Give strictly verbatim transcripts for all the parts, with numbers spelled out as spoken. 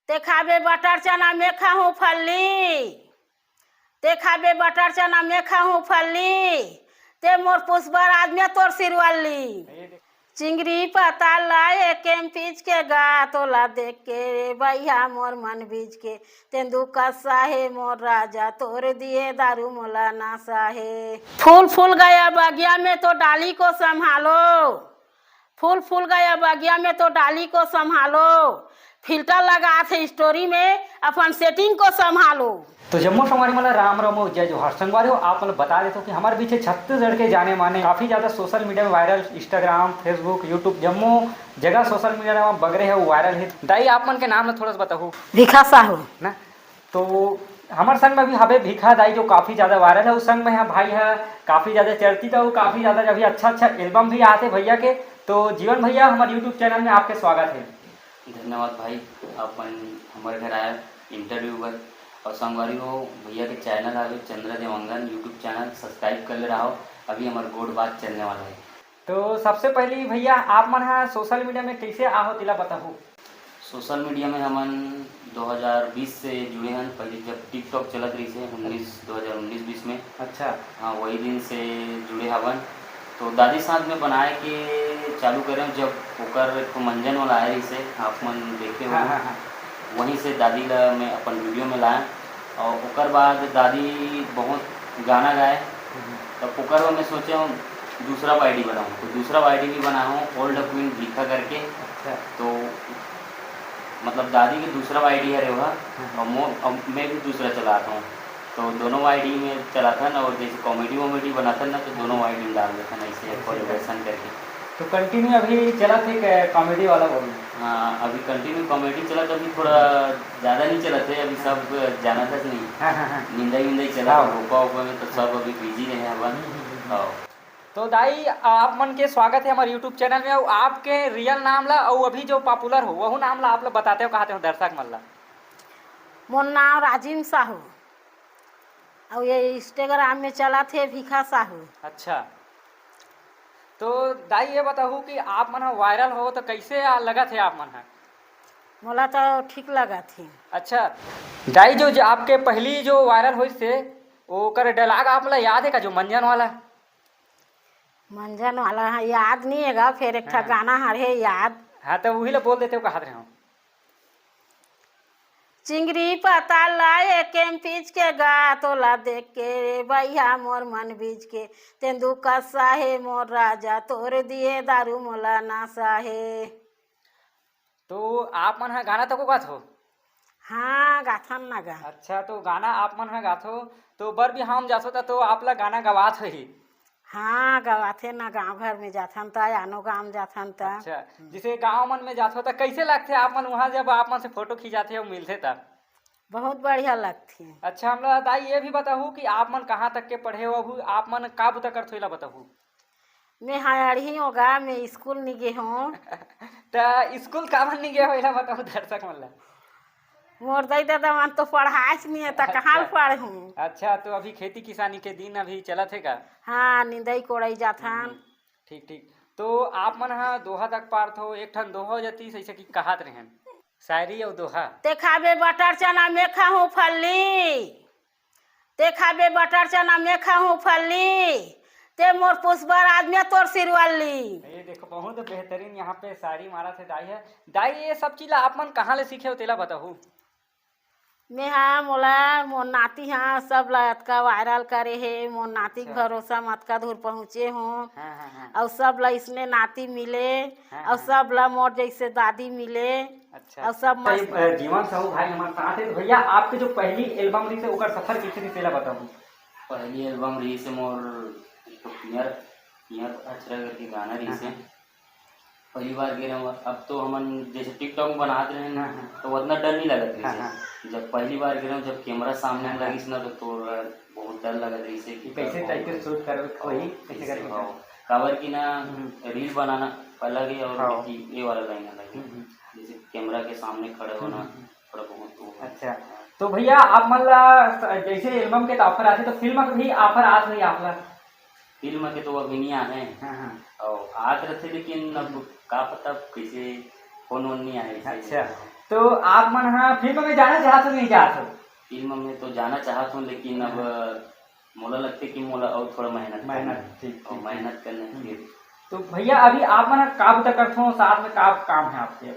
ते खाबे बटर चना, मैं खाहूँ फल्ली। ते खाबे बटर चना, मैं खाहूँ फल्ली। ते मोर पुष्पराज, मैं तोर सिरवल्ली। चिंगरी पताल ला एकेम पीच के गा, तोला देख के रे बइहा मोर मन बीच के। तेंदू कस्सा हे मोर राजा, तोर दिए दारू मोला नसा हे। फूल फूल गया बगिया में तो डाली को संभालो। फूल फूल गया बगिया में तो डाली को संभालो। फिल्टर लगात हे स्टोरी में, अपन सेटिंग को संभालो। तो जम्मो संगवारी मन ला राम राम अउ जय जोहार। संगवारी हो, आप मन ला बता देथों कि हमर बीच हे छत्तीसगढ़ के जाने माने, काफी ज्यादा सोशल मीडिया में वायरल, Instagram, Facebook, YouTube, जम्मो जगह सोशल मीडिया में बगरे हे, वायरल हे। दाई, आप मन के नाम ला थोड़ा सा बताहू। भिखा साहू। ना, तो हमर संग में भी हवे भिखा दाई, जो काफी ज्यादा वायरल हे। उस संग में यहाँ भाई हे, काफी ज्यादा चर्चित हे, काफी ज्यादा अभी अच्छा अच्छा एल्बम भी आते भैया के। तो जीवन भैया, हमर YouTube चैनल में आपके स्वागत हे। धन्यवाद भाई, अपन हमर घर आए इंटरव्यू बर। और संगवारी हो, भैया के चैनल हवे Chandra Dewangan YouTube channel, subscribe कर ले रहो। अभी हमर गोठ बात चलने वाला है। तो सबसे पहली भैया, आप मन हा सोशल मीडिया में कैसे आहो, तेला बताहू। सोशल मीडिया में हमन दो हज़ार बीस से जुड़े हन। पहले जब TikTok चलत रहिस हे, उन्नीस, दो हज़ार उन्नीस बीस में। अच्छा। हाँ, वही दिन से जुड़े हवन। तो दादी साथ में बनाए के चालू करे, जब ओकर एक ठो मंजन वाला आए रहिस हे, आप मन देखे हो। हाँ, हाँ, हाँ। वहीं से दादी ला मैं अपन वीडियो में लाए, और ओकर बाद दादी बहुत गाना गाए। हम्म। तब ओकर बाद मैं सोचे हूँ दूसरा आईडी बनाऊँ, तो दूसरा आईडी भी बनाया हूँ, ओल्ड क्वीन भिखा करके। अच्छा। तो मतलब दादी के दूसरा आईडी हरे वह, हम्म। और मो-, और मैं भी दूसरा चलाता हूँ, तो दोनों आईडी में चलाथन, और जैसे कॉमेडी वॉमेडी बनाथन ना, तो दोनों आईडी में डाल देथन, ऐसे ऐसे कोलैबोरेशन करके। तो कंटिन्यू अभी चलत हे क-, कॉमेडी वाला वो भी? हाँ, अभी कंटिन्यू कॉमेडी चलत, अभी थोड़ा ज्यादा नहीं चलत हे, अभी सब जानत हस नहीं। हाँ, हाँ, हाँ। निंदाई विंदाई चलत हे, हाँ। रोपा ओपा में तो सब अभी बिजी रहे हवन। हम्म, हम्म, हम्म। हाँ। तो दाई, आप मन के स्वागत हे हमर YouTube चैनल में। अउ आपके रियल नाम ला, अउ अभी जो पॉपुलर हो, वहू नाम ला आप ला बताते हो, कहते हो दर्शक मन ला। मोर नाम राजिम साहू, अउ ये Instagram में चलत हे भिखा साहू। अच्छा, तो दाई, ये बताहू कि आप मन ह वायरल हो, तो कैसे आ-, लगत हे आप मन ह? मोला तो ठीक लगत हे। अच्छा, दाई, जो, जो आपके पहली जो वायरल होइस हे, ओकर डायलॉग आप ला याद हे का, जो मंजन वाला? मंजन वाला ह, याद नहीं हे गा, फिर एक ठा हाँ। गाना हर हे याद। हाँ, तो वही ला बोल देते हो, कहत रहे हो। चिंगरी पताल ला एकेम पीच के गा, तोला देख के रे बइहा मोर मन बीच के। तेंदू कस्सा हे मोर राजा, तोर दिए दारू मोला नसा हे। तो आप मन ह गाना तको गाथो? हाँ, गाथन ना गा। अच्छा, तो गाना आप मन ह गाथो, तो बर बिहाव म जाथो त, तो आप ला गाना गवात होही? हाँ, गवाथे ना, गाँव घर में जाथन त, आनो गाँव जाथन त। अच्छा, हम्म। जैसे गाँव मन में जाथो त कैसे लगथे आप मन वहाँ, जब आप मन से फोटो खिंचाथे अउ मिलथे त? बहुत बढ़िया लगथे। अच्छा, हमला दाई ये भी बताहू कि आप मन कहाँ तक के पढ़े हो, अभी आप मन का बुता करथो, एला बताहू। मैं हा अड़ही हों गा, मैं स्कूल नी गे हों। त स्कूल काबर नी गे हो, एला बताहू दर्शक मन ला। मोर दाई ददा मन तो पढ़ाएच नी हे, त कहाँ ले अच्छा। पढ़हूँ? अच्छा, तो अभी खेती किसानी के दिन अभी चलत हे का? हाँ, निंदई कोड़ई जाथन। हम्म, ठीक, ठीक। तो आप मन हा दोहा तक पारथो, एक ठन दोहा जतिस, ऐसे कि कहत रहेन, शायरी अउ दोहा। ते खाबे बटर चना, मैं खाहूँ फल्ली। ते खाबे बटर चना, मैं खाहूँ फल्ली। ते मोर पुष्पराज, मैं तोर सिरवल्ली। ये देखो, बहुत बेहतरीन यहाँ पे शायरी मारत हे दाई ह। दाई, ये सब चीज ला आप मन कहाँ ले सीखे हो, तेला बताहू। मैं हा, मोला, मोर नाती हा, सब ला अतका वायरल करे हे, मोर नाती के अच्छा। भरोसा म अतका दूर पहुँचे हों। हाँ, हाँ, हाँ। अउ सब ला इसने नाती मिले, हाँ, अउ हाँ। सब ला मोर जैसे दादी मिले। अच्छा, अउ अच्छा। सब तो ये, मस्त। अ, जीवन साहू भाई हमारे साथ है। तो भैया, आपके जो पहली एल्बम रही थी, ओकर सफर कैसे रही, तेला बताओ। पहली एल्बम रही से मोर एक ठो पियर, पियर अचरा करके गाना रही हाँ, से। हाँ। पहली बार गे रहूँ, अब तो हमन जैसे TikTok में बनात रहे ना, हाँ, हाँ। तो उतना डर नहीं लगत रही हाँ, से। हाँ। जब पहली बार गे रहूँ, जब कैमरा सामने हाँ, हाँ। लगिस ना, तो तोर बहुत डर लगत रही से कि कैसे करबो, type के shoot करबो, और वही कैसे कैसे करबो। हाँ। काबर कि ना, हम्म। रील बनाना अलग है और हाँ। ये, ये वाला लाइन अलग है। हम्म, हम्म। जैसे कैमरा के सामने खड़े हम्म, होना, हम्म, हम्म। थोड़ा बहुत वो। अच्छा, तो भैया, आप मन ला स-, जैसे एल्बम के तो ऑफर आथे, तो फिल्म के भी ऑफर आत होही आप ला? फिल्म के तो अभी नहीं आए हैं। हाँ, हाँ। और आत रहते, लेकिन अब हम्म। का पता कैसे फोन वोन नहीं आए, इसलिए। अच्छा। तो आप मन ह फिल्म में जाना चाहत हो, नहीं चाहत हो? फिल्म में तो जाना चाहत हूँ, लेकिन अब मोला लगथे कि मोला अउ थोड़ा मेहनत मेहनत, करना हे। ठीक, अउ ठीक, मेहनत करना हे हम्म। फिर। तो भैया, अभी आप मन ह का बुता करथो, साथ में का काम है आपके?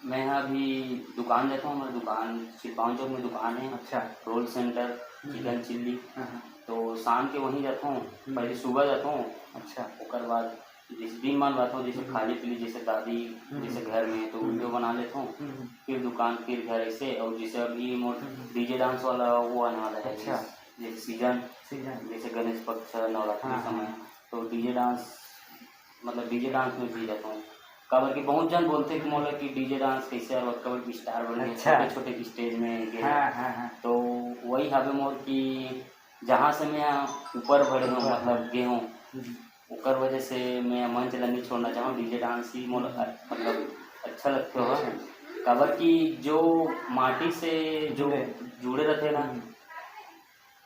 मैं ह अभी दुकान जाता हूँ, हमारे दुकान चिरपावन चौक में दुकान है, अच्छा। रोल सेंटर, हम्म। Chicken chilli. हाँ, हाँ। तो शाम के वहीं जाता हूँ, हम्म। पहले सुबह जाता हूँ, अच्छा। ओकर बाद जैसे दिन मान रहता हूँ, जैसे हम्म। खाली पीली, जैसे दादी, हम्म। जैसे घर में, तो हम्म। वीडियो बना लेता हूँ। हम्म। फिर दुकान, फिर घर, ऐसे। और जैसे अभी मोर हम्म। डीजे डांस वाला वो आने वाला है, अच्छा। जैसे सीजन, सीजन। जैसे गणेश पक्ष, नवरात्रि हाँ, समय, हाँ। तो डीजे डांस, मतलब डीजे डांस में भी जाता हूँ। काबर कि बहुत जन बोलते कि मोला कि डीजे डांस कैसे और कबर की स्टार बन गए, अच्छा। छोटे-छोटे स्टेज में गए। हाँ, हाँ, हाँ। तो वही हवे मोर कि जहाँ से मैं ऊपर बढ़े हूँ, ऊपर, मतलब हाँ। गए हूँ, हम्म। ओकर वजह से मैं मंच ला नहीं छोड़ना चाहूँ। डीजे डांस ही मोला, हम्म। मतलब अच्छा लगता है। अच्छा। काबर कि जो माटी से जो जुड़े। जुड़े रहते हैं ना, हम्म।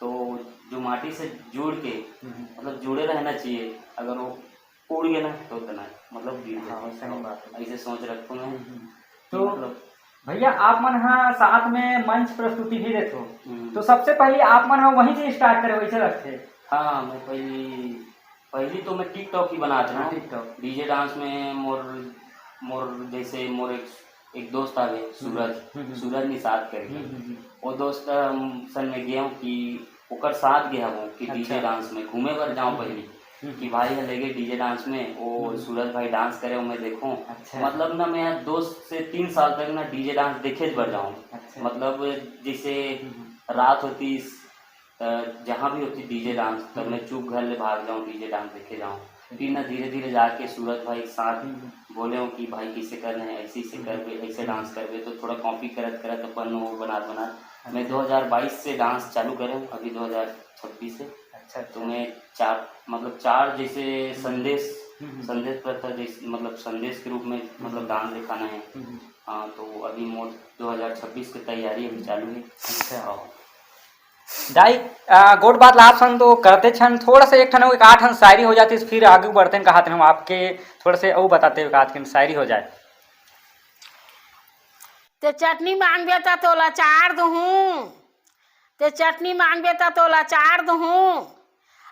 तो जो माटी से जुड़ के, हम्म। मतलब जुड़े रहना चाहिए। अगर वो उड़ गया ना, तो उतना, मतलब गिर हाँ, जाते हैं। सही बात है। ऐसे सोच रखता हूँ मैं। हम्म, हम्म। कि तो मतलब भैया, आप मन ह साथ में मंच प्रस्तुति भी देथो, हम्म। तो सबसे पहले आप मन ह वहीं से स्टार्ट करे, वैसे लगथे? हाँ, मैं पहली, पहली तो मैं TikTok ही बनात हाँ, रहूँ। TikTok। डीजे डांस में मोर, मोर जैसे मोर एक, एक दोस्त आवे, हम्म, सूरज, हम्म, हम्म। सूरज निषाद करके। हम्म, हम्म, हम्म। वो दोस्त, अम, सन में गया हूँ कि ओकर साथ गया हूँ कि अच्छा। डीजे डांस में घूमे बर जाऊँ हम्म, पहली। हम्म। कि भाई ह लेगे डीजे डांस में, वो हम्म। सूरज भाई डांस करे, वो मैं देखूं। अच्छा। मतलब ना, मैं दोस्त से तीन साल तक ना डीजे डांस देखे बर जाऊं। अच्छा। मतलब जैसे हम्म। रात होतीस, त जहाँ भी होती डीजे डांस, तब हम्म। मैं चुप घर ले भाग जाऊं, डीजे डांस देखे जाऊं। हम्म। फिर ना धीरे धीरे जाके सूरज भाई के साथ हम्म। बोले हूँ कि भाई, कैसे करना है, ऐसे ऐसे हम्म। करबे, ऐसे हम्म। डांस करबे, तो थोड़ा कॉपी करत करत अपन वो बनात बनात मैं अच्छा। दो हज़ार बाईस से डांस चालू करे हूँ, अभी दो हज़ार छब्बीस है। अच्छा, तो अच्छा। मैं चार, मतलब चार जैसे हम्म। संदेश, हम्म, हम्म। संदेश प्रथा जैसे, मतलब संदेश के रूप में, मतलब हम्म। डांस दिखाना है। हम्म, हम्म। हाँ, तो अभी मोर दो हज़ार छब्बीस की तैयारी अभी चालू है। अच्छा। हाँ। दाई, आ, गोठ बात ला आप संग तो करते छन, थोड़ा सा एक ठन, एक आठ ठन शायरी हो जाती, फिर आगे बढ़ते हैं, कहा हम आपके थोड़ा से अउ बताते हुए कहा शायरी हो जाए। ते चटनी मांगबे त तोला चार दुहूं, ते चटनी मांगबे त तोला चार दुहूं।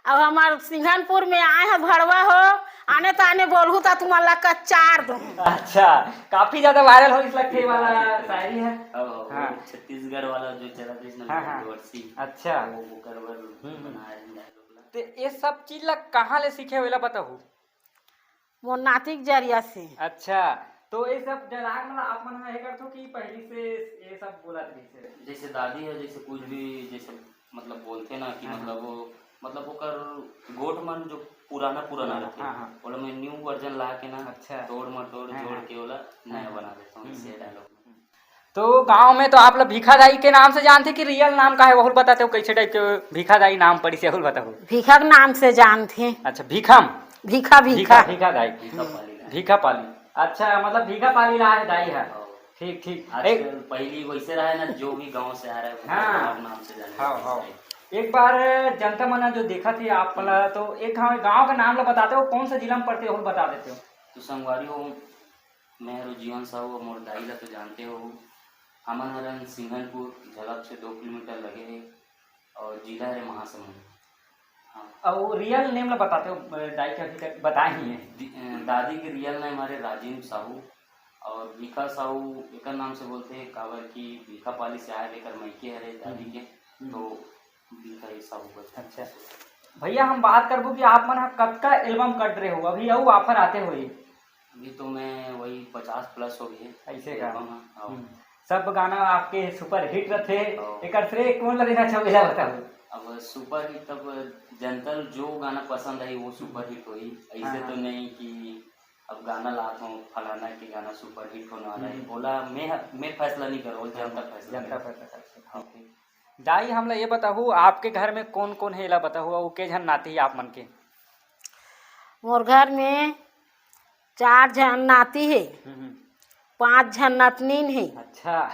अब हमार सिंघनपुर में आए ह भड़वा हो, आने ताने बोलहू त तुमन ला कचार दुहूं। अच्छा, काफी ज्यादा वायरल हो इस लगथे वाला शायरी है। अब वो हाँ। छत्तीसगढ़ वाला जो चला था इसमें हाँ, हाँ। डोरसी। अच्छा। वो, वो करवर हम्म, हम्म। बनाए हैं डायलॉग ला। ते ये सब चीज ला कहाँ ले सीखे, वेला बताहू? मोर नाती के जरिया से। अच्छा, तो ये सब डायलॉग मतलब आप मन ह ये करथो कि पहली से ये सब बोलत रहिसे? जैसे दादी है, जैसे कुछ भी, जैसे मतलब बोलथे ना कि हाँ, हाँ। मतलब वो, मतलब ओकर गोठ मन जो पुराना पुराना पुराना, रहिथे, हाँ, हाँ। ओला मैं न्यू वर्जन ला के ना, अच्छा। तोड़ मटोड़ हाँ, जोड़ हाँ। के ओला हाँ, नया हाँ। बना देता हूँ, हम्म, इससे हम्म। डायलॉग में। तो गांव में तो आप लोग भीखा दाई के नाम से जानथे कि रियल नाम का है, वहू बताते हो, कैसे टाइप के भीखा दाई नाम पड़ी से, वहू बताओ। भीखा के नाम से जानथे। अच्छा, भीखम? भीखा, भीखा, भीखा। भीखा दाई। भीखा पाली ला। भीखा पाली। अच्छा, मतलब भीखा पाली ला है दाई है। हाँ। ठीक, ठीक। आजकल एक पहली वैसे रहा है ना, जो भी गांव से आ रहा है, वो हाँ। गांव नाम से जाने हाँ, लगे हाँ। हैं। एक बार जनता मन जो देखा थी आप वाला, तो एक गांव, गांव का नाम ला बताते हो, कौन सा जिला में पड़ते हो, बता देते हो? तो संगवारी हो, मैं हरो जीवन साहू अउ मोर दाई ला तो जानते हो, हमन हरन सिंघनपुर, झलप से दो किलोमीटर लगे हे अउ जिला हरे महासमुंद। हाँ। अउ रियल नेम ला बताते हो, दाई के अभी तक बताए ही है। दि-, अ, दादी के रियल नेम हरे राजिम साहू अउ भीखा साहू एकर नाम से बोलथे, काबर कि भीखा पाली से आए ले एकर मइके हरे दादी के, हम्म। तो भीखा ये साहू बोलथे। अच्छा। भैया, हम बात करबो कि आप मन ह कतका एल्बम कट रहे हो, अभी अउ ऑफर आते होही? अभी तो मैं वही पचास प्लस हो गए। ऐसे का? एल्बम है, हाँ। हम्म। सब गाना आपके सुपर हिट रथे, हाँ। एकर श्रेय कौन ला देना चाहोगे, ला बताओ। अब सुपर हिट, तब जनता ल जो गाना पसंद आई, वो सुपर हिट होही। ऐसे हाँ, तो हाँ। नहीं कि अब गाना लात हूँ, फलाना के गाना सुपर हिट होने वाला है, हम्म। ओला मैं, मैं फैसला नहीं करो, जनता फैसला जनता करे। फैसला कर सकती है। हाँ। दाई, हमला ये बताहू, आपके घर में कौन कौन है, एला बताहू, अउ के झन नाती आप मन के? मोर घर में चार झन नाती हे, हम्म, हम्म। पांच झन नतनीन हे। अच्छा।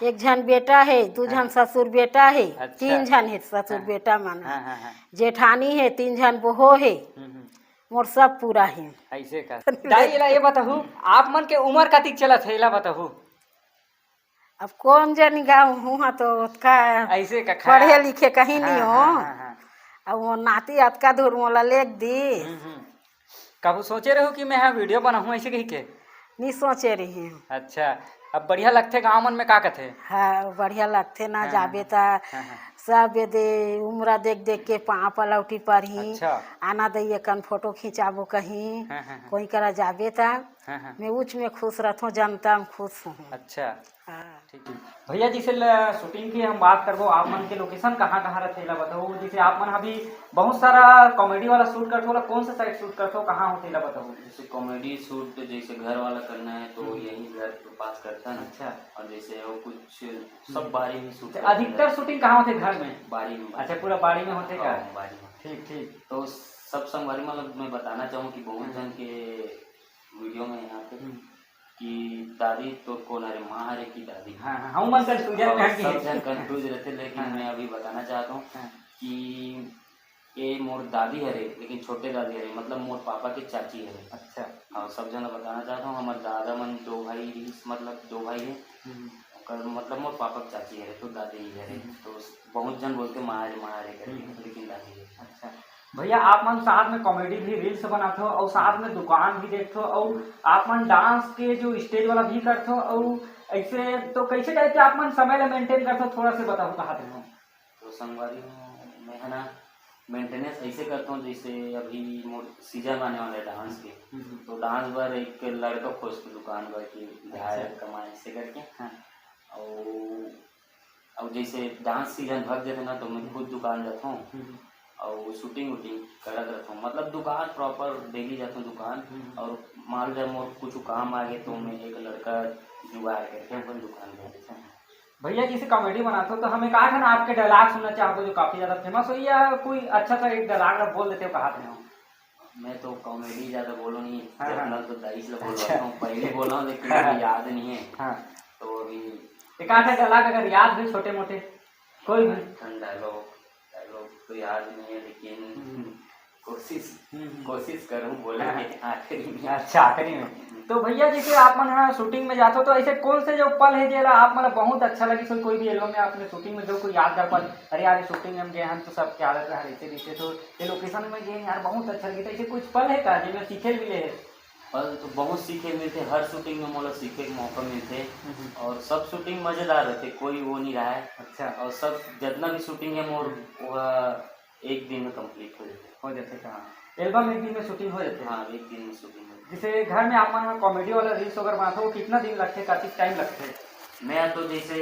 एक झन बेटा हे, दू झन हाँ। ससुर बेटा हे, अच्छा। तीन झन हे ससुर हाँ। बेटा मन। हाँ, हाँ, हाँ। जेठानी हे, तीन झन बोहो हे। हम्म, हम्म। मोर सब पूरा हे। ऐसे का? दाई, एला ये बताहू, आप मन के उमर कतिक चलत हे, एला बताहू। अब कौन जानी गा, हूँ हाँ तो ओतका ऐसे का खाया? पढ़े लिखे कहीं नहीं हाँ, हो। हाँ, हाँ, हाँ। अब वो नाती अतका दूर मोला लेग दी। हम्म, हम्म। कभू सोचे रहो कि मैं हाँ वीडियो बनाहूँ ऐसे कही के? नहीं सोचे रही हूँ। अच्छा, अब बढ़िया लगथे गाँव मन में, का कथे? हाँ, बढ़िया लगथे ना, हाँ, जाबे हाँ, ता हाँ, हाँ। सब ये दे उमरा देख देख के पाँव पलौटी पर ही। अच्छा। आना दइए कन फोटो खिंचाबो कहीं, हाँ, हाँ, हाँ। कोई करा जाबे ता हाँ, हाँ। मैं उच में खुश रहथों, जनता में खुश हूँ। अच्छा। हाँ। ठीक, ठीक। भैया, जैसे ल-, शूटिंग की हम बात करबो, आप मन के लोकेशन कहाँ कहाँ रथे, एला बताओ। जैसे आप मन अभी बहुत सारा कॉमेडी वाला शूट करथो, ओला कौन सा साइड शूट करथो, कहाँ होथे, एला बताओ। जैसे कॉमेडी शूट जैसे घर वाला करना है तो हम्म। यही घर के पास करता है। अच्छा। और जैसे वो कुछ सब हम्म। बारी में शूट अच्छा, करते अधिकतर हैं। शूटिंग कहाँ होथे, घर में? बारी में। अच्छा, पूरा बारी में होथे का? हाँ, बारी में। ठीक, ठीक। तो सब संगवारी मतलब मैं बताना चाहूँ कि बहुत हम्म। जन के वीडियो में यहाँ पे हम्म। कि दादी तोर कोन हरे, माँ हरे कि दादी? हाँ, हाँ, हम मन confusion और में हन कि सब जन confuse रहते, लेकिन हाँ। मैं अभी बताना चाहता हूँ हाँ। कि ये मोर दादी हरे, लेकिन छोटे दादी हरे, मतलब मोर पापा के चाची हरे। अच्छा। और सब जन बताना चाहता हूँ, हमारे दादा मन दो भाई, मतलब दो भाई है, हम्म। ओकर मतलब मोर पापा के चाची हरे, तो दादी ही हरे। हम्म। तो बहुत जन बोलते माँ हरे, माँ हरे करके, हम्म। लेकिन दादी है। अच्छा। भैया, आप मन साथ में कॉमेडी भी, रील्स बनाथो और साथ में दुकान भी देखथो और आप मन डांस के जो स्टेज वाला भी करथो और ऐसे, तो कैसे टाइप के आप मन समय ला मेंटेन करथो, थोड़ा से बताओ, कहा थे हम। तो संगवारी हो, मैं है ना मेंटेनेंस ऐसे करता हूँ, जैसे अभी मोर सीजन आने वाला है डांस के, हम्म। तो डांस बर एक लड़का खोजते दुकान बर कि जाए अच्छा। कमाए ऐसे करके। हाँ। और अब जैसे डांस सीजन भग जाते ना, तो मैं खुद दुकान जाता हूँ हम्म। और शूटिंग वूटिंग करत रहता हूँ, मतलब दुकान प्रॉपर डेली जाता हूँ दुकान। हम्म। और मान लो जब मोर कुछ काम आ गए तो मैं एक लड़का जुगाड़ करके अपन दुकान पे। अच्छा। भैया, जैसे कॉमेडी बनाते हो तो हमें कहा था ना, आपके डायलॉग सुनना चाहते हो जो काफी ज्यादा फेमस हो, या कोई अच्छा सा एक डायलॉग आप बोल देते हो, कहा थे हम। मैं तो कॉमेडी ज्यादा बोलो नहीं, हाँ, हाँ। जनरल तो दाई से बोल अच्छा। रहा हूँ, पहले बोला हूँ, लेकिन हाँ। अभी याद नहीं है। हाँ। तो अभी एक आधा डायलॉग अगर याद हो, छोटे मोटे, कोई भी। ठंड डायलॉग, डायलॉग तो याद नहीं है, लेकिन हम्म। कोशिश, हम्म, हम्म। कोशिश करूँ बोले हाँ। के आखिरी में। अच्छा, आखिरी में। तो भैया, जैसे आप मन हाँ शूटिंग में जाते हो, तो ऐसे कौन से जो पल है जेला आप मतलब बहुत अच्छा लगी, कोई, कोई भी एल्बम में आपने शूटिंग में जो कोई यादगार पल, अरे यार, ये शूटिंग में हम गए हैं तो सबके आदत रहा रहते रहते, तो ये लोकेशन में गए यार, बहुत अच्छा लगे, तो ऐसे कुछ पल है का जेमे सीखे मिले है? पल तो बहुत सीखे मिलते, हर शूटिंग में मोला सीखे के मौका मिलते हम्म। और सब शूटिंग मजेदार रहते, कोई वो नहीं रहा है। अच्छा। और सब जितना भी शूटिंग है मोर, हम्म। वह एक दिन में कंप्लीट हो जाते। हो जाते का? एल्बम एक दिन में शूटिंग हो जाते? हाँ, एक दिन में शूटिंग हो जाते। जैसे घर में आप मन कॉमेडी वाला रील्स वगैरह बनाते हो, कितना दिन लगते, काफी टाइम लगते? मैं तो जैसे,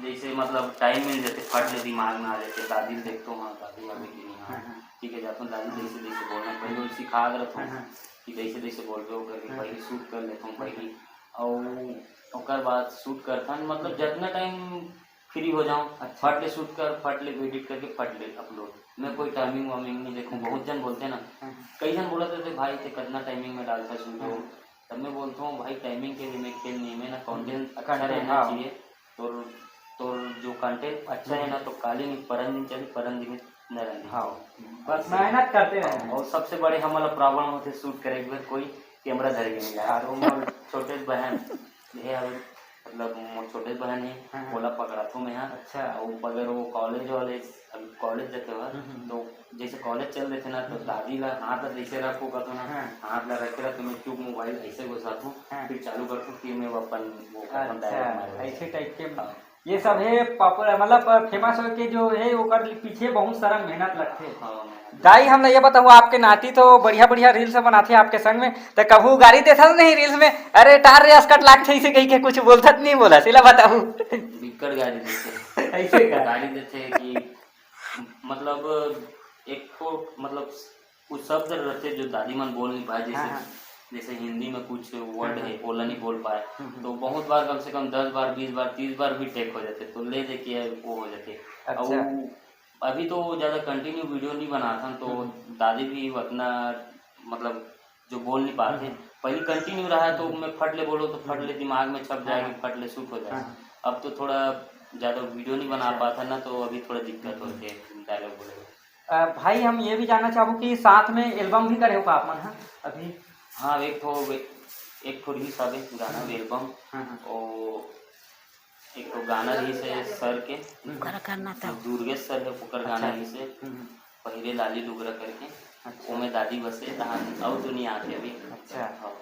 जैसे मतलब टाइम मिल जाते, फट ले दिमाग में आ जाते, दादी ल देखता हूँ, हाँ, दादी आ गई कि नहीं, हाँ, हाँ, हाँ। ठीक है, जाता हूँ, दादी जैसे जैसे बोलना, पहले वो सिखा रहता हूँ हाँ, हाँ। कि जैसे जैसे बोल रहे हो करके हाँ। पहले शूट कर लेता हूँ हाँ, पहले, हाँ। और ओकर बाद शूट करता हूँ, मतलब हम्म। जितना टाइम फ्री हो जाऊँ, अच्छा। फट ले शूट कर, फट ले एडिट करके, फट ले अपलोड। मैं कोई टाइमिंग वाइमिंग नहीं देखूँ, हम्म। बहुत जन बोलते हैं ना, हम्म। कई जन बोला था, "भाई, ते कितना टाइमिंग में डालता शूट हो?" हम्म। तब मैं बोलता हूँ, "भाई, टाइमिंग के लिए मैं खेल नहीं है, मैं ना कंटेंट अच्छा कंटेंट, रहना हाँ। चाहिए।" तोर, तोर जो कंटेंट अच्छा है ना, हम्म। तो काली नहीं, परन दिन चली, परन दिन न रहना हाँ, चाहिए। बस ऐसे। मेहनत करते रहना है। और सबसे बड़े हमारा प्रॉब्लम होते शूट करे के बाद कोई कैमरा धरे के नहीं जाए। हाँ। तो मोर छोटे बहन, ये अभी मतलब मोर छोटे बहन है, हाँ, हाँ। ओला पकड़ाथो मैं, हाँ। अच्छा। और अगर वो कॉलेज वॉलेज, अभी कॉलेज जाते हुआ, हम्म, हम्म। तो जैसे कॉलेज चल देते ना, तो हम्म। दादी ला हाथ ला जैसे रखो कहतो ना, हाँ। हाथ ला रखे रहा, तो मैं चुप मोबाइल ऐसे घुसाता हूँ, हाँ। फिर चालू करता हूँ कि मैं वो अपन, वो अपन अच्छा, डायलॉग मारे। ऐसे टाइप के हाँ। ये सब है पॉपुलर, मतलब फेमस होए के जो है, ओकर पीछे बहुत सारा मेहनत लगथे। हाँ, मेहनत। दाई, हमला ये बताओ, आपके नाती तो बढ़िया बढ़िया रील्स बनाथे आपके संग में, त कभू गारी देथस नहीं रील्स में, "अरे टार रे, असकट लागथे," इसे कही के कुछ बोलथस नहीं, बोलस, एला बताओ। बिक्कट गारी देथे। ऐसे का? गारी देथे कि मतलब एक ठो मतलब कुछ शब्द रहते जो दादी मन बोल नहीं पाए, जैसे, हाँ, हाँ। जैसे हिंदी में कुछ वर्ड हाँ, हाँ। है, ओला नहीं बोल पाए, हम्म, हम्म। तो बहुत बार कम से कम दस बार, बीस बार, तीस बार भी टेक हो जाते, तो ले दे के वो हो जाते। अच्छा। अब वो, अभी तो ज्यादा कंटिन्यू वीडियो नहीं बनाथन, तो हम्म। दादी भी उतना मतलब जो बोल नहीं पाते, हम्म। पहले कंटिन्यू रहा तो हम्म। मैं फट ले बोलो तो फट ले हम्म। दिमाग में छप जाएगी, हाँ। फट ले शूट हो जाएगी। हाँ। अब तो थोड़ा ज्यादा वीडियो नहीं बना अच्छा। पाता ना, तो अभी थोड़ा दिक्कत हम्म। होती है डायलॉग बोले में। अ, भाई, हम ये भी जानना चाहबो कि साथ में एल्बम भी करे हो का आप मन, हाँ, अभी? हाँ, एक ठो वे-, एक ठो रिहिस हवे गाना, एल्बम। हाँ, हाँ। ओ, एक ठो गाना रिहिस हे सर के, ओकर करना था। दुर्गेश सर हे, ओकर गाना अच्छा। रिहिस हे, हम्म, हम्म। पहिरे लाली डुगरा करके, अच्छा। ओमे दादी बसे, तहान अउ दुनिया आथे अभी। अच्छा। हाँ।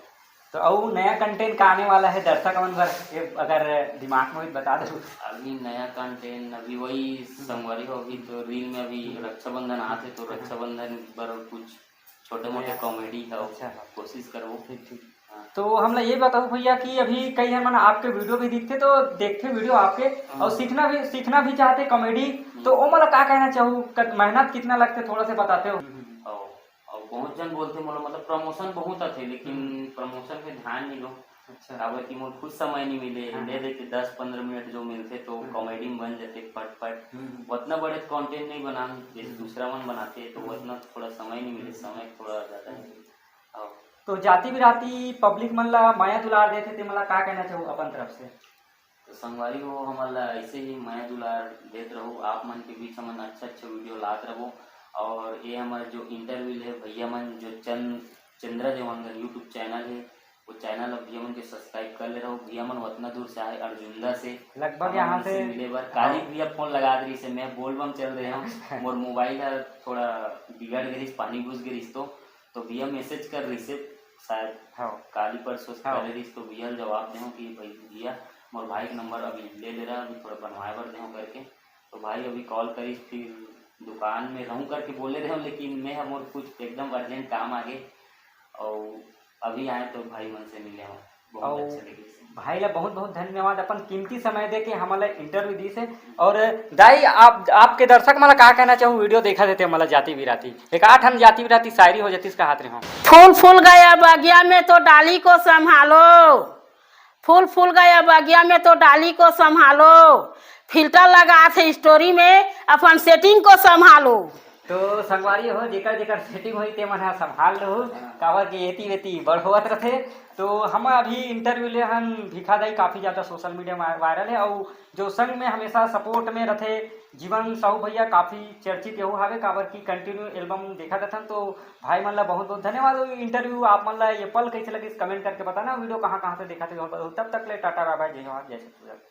तो अउ नया कंटेंट का आने वाला है दर्शक मन बर, ये अगर दिमाग में हो तो बता दो। अभी नया कंटेंट अभी वही हम्म। संगवारी हो, अभी तो रील में अभी हम्म। रक्षाबंधन आथे, तो हाँ। रक्षाबंधन बर कुछ छोटे मोटे नया। कॉमेडी है, अच्छा। कोशिश करबो। ठीक, ठीक। हाँ। तो हमला ये बताओ भैया कि अभी कई झन मन आपके वीडियो भी दिखथे, तो देखथे वीडियो आपके हाँ। और सीखना भी, सीखना भी चाहथे कॉमेडी, हम्म। तो ओमन ला का कहना चाहू, कत-, मेहनत कितना लगथे, थोड़ा से बताते हो? हम्म, हम्म। और, और बहुत झन बोलथे मोला, मतलब प्रमोशन बहुत आथे, लेकिन हम्म। प्रमोशन पे ध्यान नहीं दो। अच्छा। काबर कि मोर खुद समय नहीं मिले, हाँ, ले हाँ। देते दस पंद्रह मिनट जो मिलथे तो हम्म। कॉमेडी में बन जाते फटफट। हम्म। उतना बड़े कंटेंट नहीं बनान, जैसे हम्म। दूसरा मन बनाते तो हम्म। उतना थोड़ा समय नहीं मिले, हम्म। समय थोड़ा ज़्यादा है। हम्म। हाँ। तो जाति बिराती पब्लिक मन ला मया दुलार देथे, ते मन ला का कहना चाहू अपन तरफ से? तो संगवारी हो, हमन ला ऐसे ही मया दुलार देत रहू, आप मन के बीच हमन अच्छा अच्छा वीडियो लात रहू। और ये हमार जो इंटरव्यू ले भैया मन जो चंद, चंद्रा देवांगन YouTube चैनल है, वो चैनल अब भैया मन के सब्सक्राइब कर ले रहू। भैया मन उतना दूर से आए अर्जुंदा से, लगभग हमन यहाँ से से मिले बर। काली हाँ। भैया फोन लगा दे रही से, मैं बोलबम चल रहे हूँ, मोर मोबाइल है थोड़ा बिगड़ गई, पानी घुस गई तो, तो भैया मैसेज कर रही से शायद हाँ। काली परसों से हाँ। करे रहिस, तो भैया ल जवाब देहूँ कि भाई, भैया, मोर भाई के नंबर अभी ले ले रहा, अभी थोड़ा बनवाए बर देहूँ करके। तो भाई अभी कॉल करिस, फिर दुकान में रहूँ करके बोले रहे हूँ, लेकिन मैं ह मोर कुछ एकदम अर्जेंट काम आ गे, और अभी आए तो भाई मन से मिले हूँ, बहुत और अच्छा लगे। भाई ला बहुत बहुत धन्यवाद, अपन कीमती समय दे के हमन ला इंटरव्यू दीस हे। और दाई, आप, आपके दर्शक मन ला का कहना चाहू, वीडियो देखा देते मन ला जाति बिराती, एक आठ हम जाति बिराती शायरी हो जाती, इसका हाथ रहे हो। फूल फूल गया बगिया में तो डाली को संभालो, फूल फूल गया बगिया में तो डाली को संभालो, फिल्टर लगा थे स्टोरी में, अपन सेटिंग को संभालो। तो संगवारी हो, जेकर जेकर सेटिंग होई ते मन ह संभाल लहू, हाँ। काबर के एती वेती बड़ होवत रथे। तो हम अभी इंटरव्यू ले हन भिखा दाई, काफ़ी ज़्यादा सोशल मीडिया में वायरल है, और जो संग में हमेशा सपोर्ट में रथे जीवन साहू भैया, काफ़ी चर्चित यहू हावे, काबर की कंटिन्यू एल्बम देखा रथन। तो भाई मन ला बहुत बहुत धन्यवाद। और इंटरव्यू आप मन ला ये पल कैसे लगिस, कमेंट करके बताना। वीडियो कहाँ कहाँ से देखा थे, तब तक ले टाटा बाय बाय, जय जोहार, जय छत्तीसगढ़।